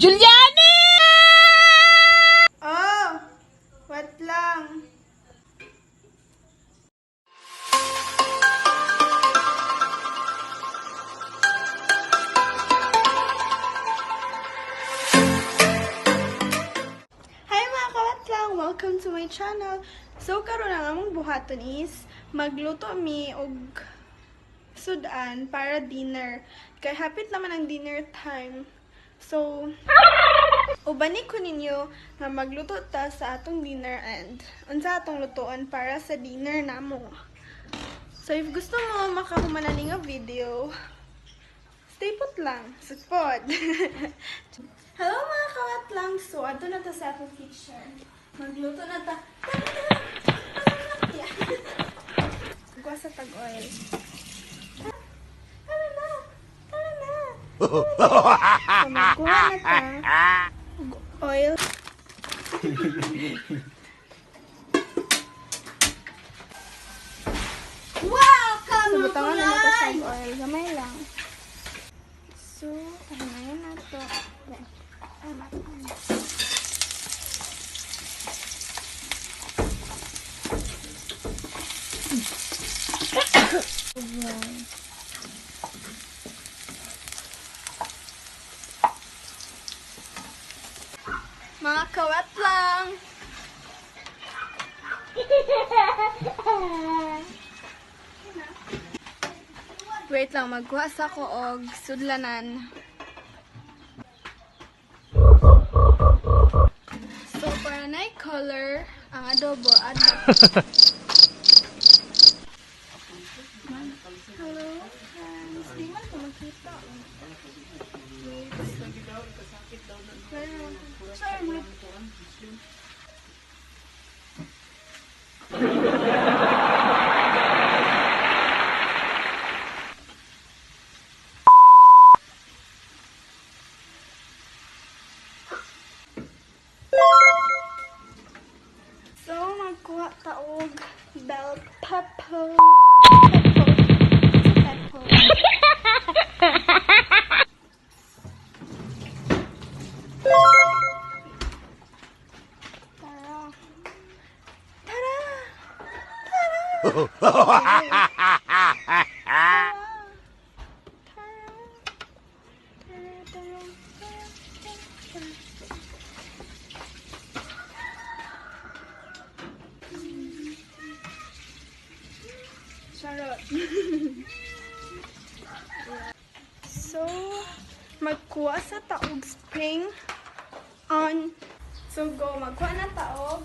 Juliana! Oh, wait lang. Hi, mga kawatlang! Welcome to my channel! So, karon ang among buhaton is magluto mi og sudan para dinner. Kay hapit naman ang dinner time. So, ubani ko ninyo nga magluto ta sa atong dinner and unsa atong lutoon para sa dinner namo. So, if gusto mo makahuman ani nga video, stay put lang. Support! Hello, mga kawatlang! So, adto na ta sa atong kitchen. Magluto na ta. Yeah. Gawa sa tag-oil. Tara na! Tara na! So, magkuha na ta og oil. Welcome, So, butangan na nato sa oil. Gamay lang. So, ano na yun na to. Tama. Mga kawat lang! Wait lang, magkuha sa ko og sudlanan. So, para na color ang adobo, add na. Hello, friends. Di man ko makita. Wait. Pero, sorry, So, magkuha ta og bell pepper. Pepper. Pepper. Tara. Tara! Tara! Tara! Tara! Tara, tara, tara, tara. Charot. So, magkuha sa taog spring on. So, go. Magkuha na taog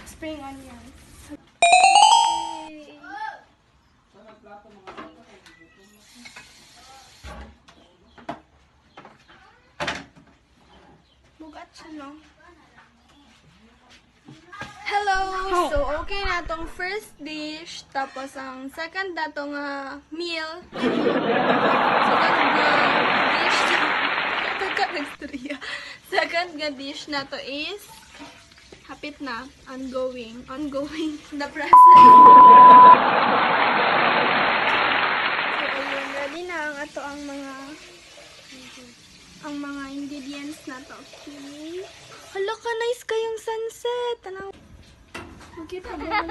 spring onion. Okay. Bugat siya, no? Hello! So, okay na tong first dish. Tapos, ang second na tong meal. Second nga dish. Tagka nagstorya. Second nga dish na to is hapit na. Ongoing. Ongoing. The process. So, ayun. Ready na ang ato ang mga ingredients na to. Okay. Hala ka, nice kayong sunset. Tanaw. Makita ba?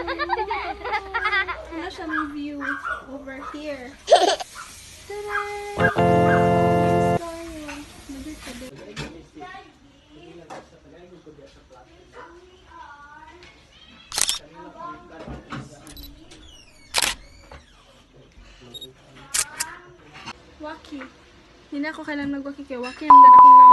Ano siya may view over here. Tada! Nice kayo. Madali ka din. Waki. Hindi na ako kailan mag-waki kay waki ang dala kong lang.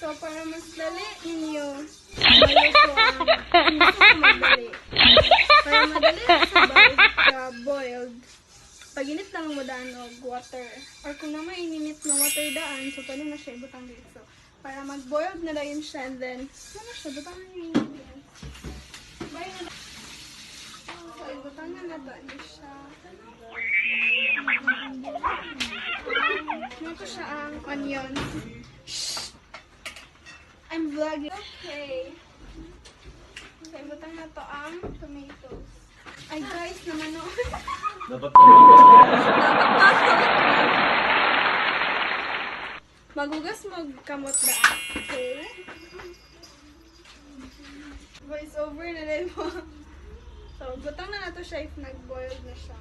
So, para mas dali ninyo, maluto ang gusto ko madali. Para madali sa boiled, paginit lang mo daan og water. Or kung naman ininit na water daan, so pwede na siya ibutang dito. So, para mag-boiled na dayon siya and then, ano siya, butang na yung ingredients. Bye na. So, ibutang na na to ni siya. Ano siya ang onions. Shh! I'm vlogging. Okay. So, ibutang na to ang tomatoes. Ay, guys, naman no. Dapat kami. Dapat mga kawat. Maghugas mo kamot ba? Okay? Voice over na lang mo. So, butang na nato siya if nag-boiled na siya.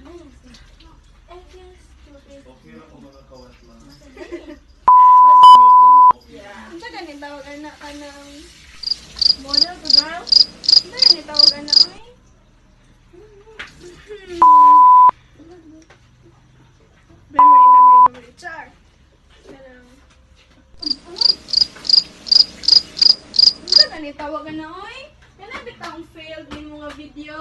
I feel stupid. Okay na kung mga kawat lang. Unsa gani tawag ana kanang Model to girl? Unsa gani tawag ana oy? Memory, memory, memory. Char. Kanang Unsa gani tawag ana oy? Kana bitang failed ni mga video.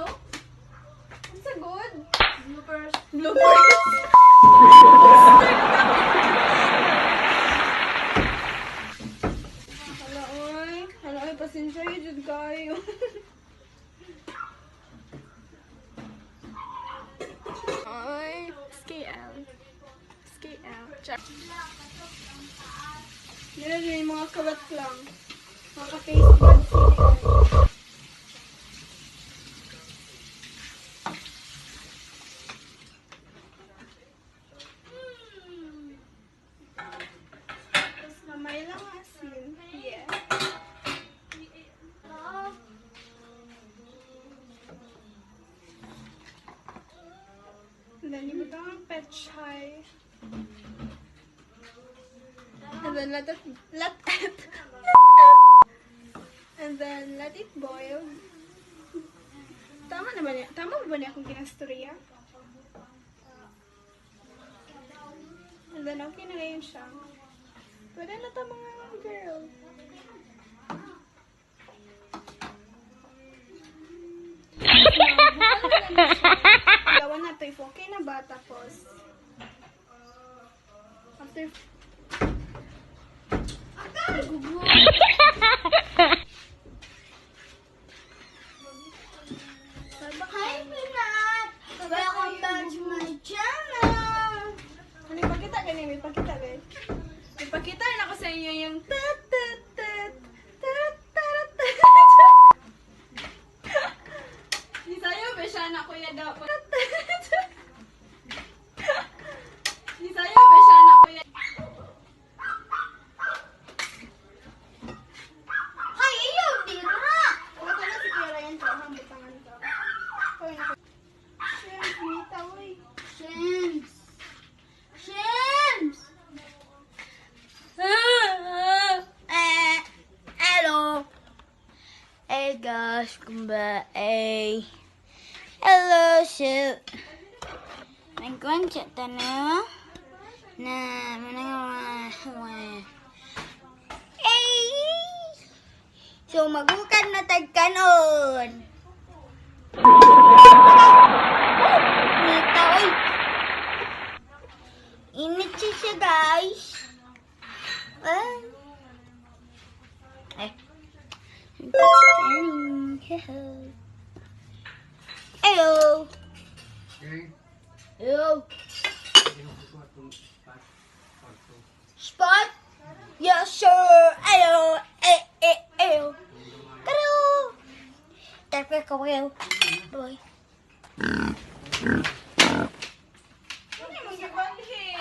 Unsa good? Bloopers. Bloopers. Hala oy. Hala oy, pasensya yun jud kayo. Oy, SKL. SKL. Char. Meron yung mga kalat lang. Mga taste buds sila. Tapos mamay lang ang asin. Yeah. And then you put on pechay. And then let it and then let it boil. Tama na ba niya? Tama ba niya akong ginastorya? And then okay na ngayon siya. Pwede na ta mga girl. Gawa na to if okay na ba tapos after. Hi, Pinat! Welcome back to my channel! Ano ipakita gani? May pakita ba? Ipakita na ako sa inyo yung tat tat tat tat tat tat. Di sayo ba siya na kuya daw? Tat, tat, tat. Di sayo ba siya na kuya? Hi, ayaw, dira! Wala na si Kuya Ryan to. Ang butangan to. Uy, naku. Shit, mita, uy. Shims! Shims! Eh, hello. Hey guys, kumba, hey. Hello, so, nagkwan siya tanaw na mga Hey! So, magukad na tagkanon. Nita, oy. Init siya, guys. Ah. Eh. Hello. Hello. Spot? Yes, sir. Ayo. Eh, eh, ayo. Karo. Tapi kau. Bye. Ano yung gibalhin?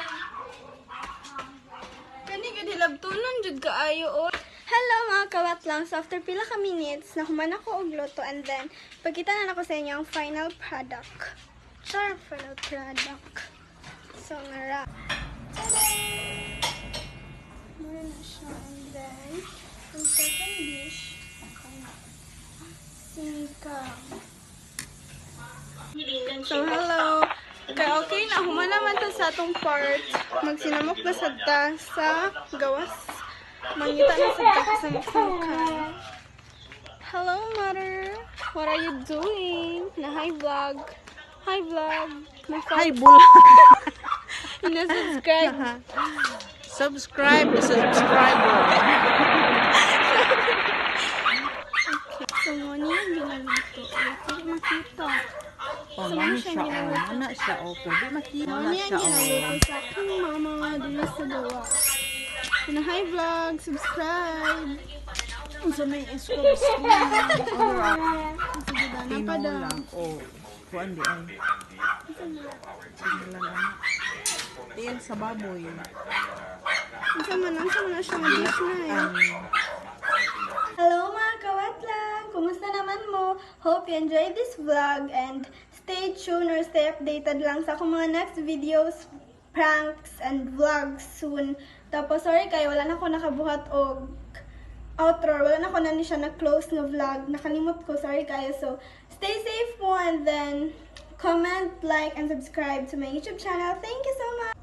Kani gud hilabtunon jud kaayo oy. Hello mga kawatlang. So after pila ka minutes, nahuman ako og luto and then pagkita na nako sa inyo ang final product. Char, final product. So ngara. Tada! Muna na siya and then ang second dish, sinigang. So, hello. Kay okay na, human naman ta sa atong part. Magsinamok na sad ta sa gawas. Mangita na sad ta kasamok-samokan. Hello, mother. What are you doing? Na hi vlog. Hi vlog. Hi, Bula. Na subscribe. Subscribe to subscriber. So, mo niya ginaluto. Ay, di makita. Oh, So, mano mo siya siya, oh. ginaluto. Mana siya, oh. Pwede makita Mo na niya siya, oh. ginaluto sa aking mama dun sa gawas. Na hi vlog, subscribe. Unsa may isko skin? Sige da, napada. Tinolang o kuan di ay. Sige lang ana. Tiil sa baboy. Unsa man na siya nga dish na eh. Hello, mga kawatlang! Kumusta naman mo? Hope you enjoyed this vlog and stay tuned or stay updated lang sa akong mga next videos, pranks, and vlogs soon. Tapos sorry kayo, wala na ako nakabuhat og outro. Wala na ko na ni siya na-close nga vlog. Nakalimot ko, sorry kayo. So, stay safe mo and then comment, like, and subscribe to my YouTube channel. Thank you so much!